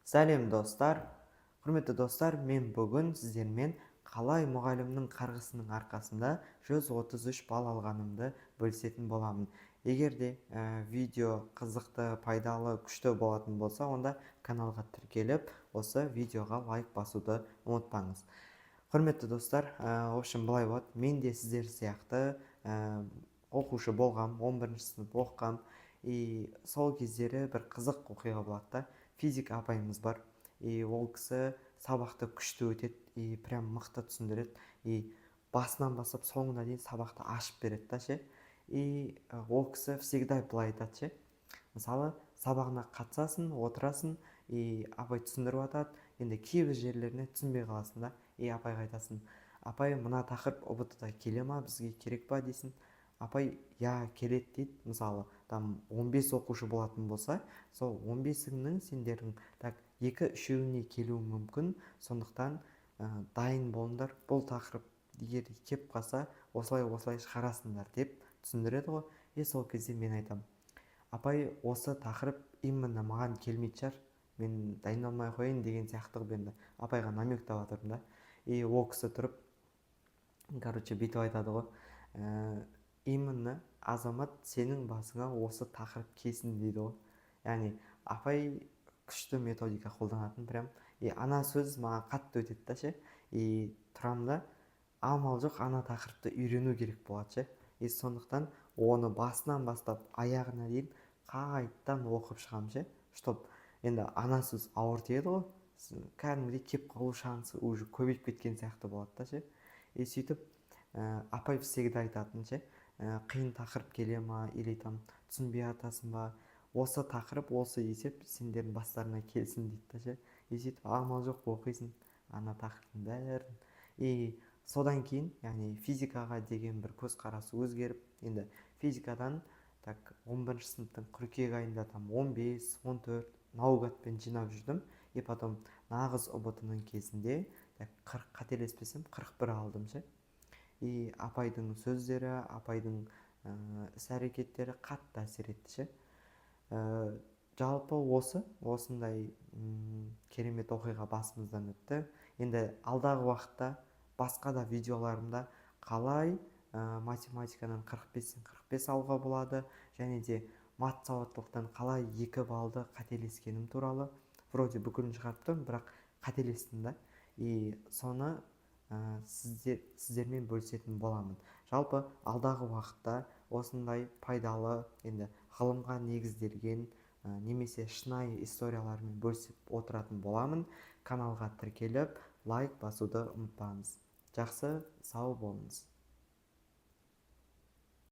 Сәлем, достар! Құрметті достар, мен бүгін сіздермен қалай мұғалімнің қарғысының арқасында 133 балл алғанымды бөлісетін боламын. Егер де видео қызықты, пайдалы, күшті болатын болса, онда каналға тіркеліп, осы видеоға лайк басуды ұмытпаңыз. Құрметті достар, в общем, былай болады: мен де сіздер сияқты оқушы болғам, 11 сынып оқығам. И сол кездері бір қызық оқиға болады да. Физика апайымыз бар, и ол кісі сабақты күшті өтеді и прям мықты түсіндіреді, и басынан бастап соңына дейін сабақты ашып береді да ше. И ол кісі всегда былай айтады ше: мысалы, сабағына қатысасың, отырасың, и апай түсіндіріп жатады. Енді кейбір жерлеріне түсінбей қаласың да, и апайға айтасың: «Апай, мына тақырып ҰБТ да келе ма, бізге керек па?» – дейсің. Апай: «Иә, келеді», – дейді. Мысалы, там 15 оқушы болатын болса, сол 15-іңнің сендердің так екі үшеуіне келуі мүмкін, сондықтан дайын болыңдар, бұл тақырып егер кеп қалса, осылай осылай шығарасыңдар деп түсіндіреді ғой. И сол кезде мен айтамын: «Апай, осы тақырып именно маған келмейтін шығар, мен дайындалмай ақ қояйын», – деген сияқты қылып енді апайға намектап жатырмын да. И ол кісі тұрып, короче, бүйтіп айтады ғой: «Именно, Азамат, сенің басыңа осы тақырып келсін», – дейді ғой. Яғни апай күшті методика қолданатын прям. И ана сөз маған қатты өтеді да ше. И тұрамын да, амал жоқ, ана тақырыпты үйрену керек болады ше. И сондықтан оны басынан бастап аяғына дейін қайтадан оқып шығамын ше, чтоб енді ана сөз ауыр тиеді ғой, кәдімгідей кеп қалу шансы уже көбейіп кеткен сияқты болады да ше. И сөйтіп апай всегда айтатын ше: «Қиын тақырып келе ма или там түсінбей жатасың ба, осы тақырып, осы есеп сендердің бастарыңа келсін», – дейді да ше. И сөйтіп амал жоқ, оқисың ана тақырыптың бәрін. И содан кейін, яғни физикаға деген бір көзқарасы өзгеріп, енді физикадан так 11 сыныптың қыркүйек айында там 15, 14 наугадпен жинап жүрдім. И потом нағыз ҰБТ ның кезінде так 40, қателеспесем, 41 алдым ше. И апайдың сөздері, апайдың іс әрекеттері қатты әсер етті ше. Жалпы осындай керемет оқиға басымыздан өтті. Енді алдағы уақытта басқа да видеоларымда қалай математикадан 45-тен 45 алуға болады және де мат сауаттылықтан қалай 2 баллды қателескенім туралы, вроде бүкілін шығарып тұрмын, бірақ қателестім да, и соны сіздермен бөлісетін боламын. Жалпы алдағы уақытта осындай пайдалы, енді ғылымға негізделген немесе шынайы историялармен бөлісіп отыратын боламын. Каналға тіркеліп, лайк басуды ұмытпаңыз. Жақсы, сау болыңыз.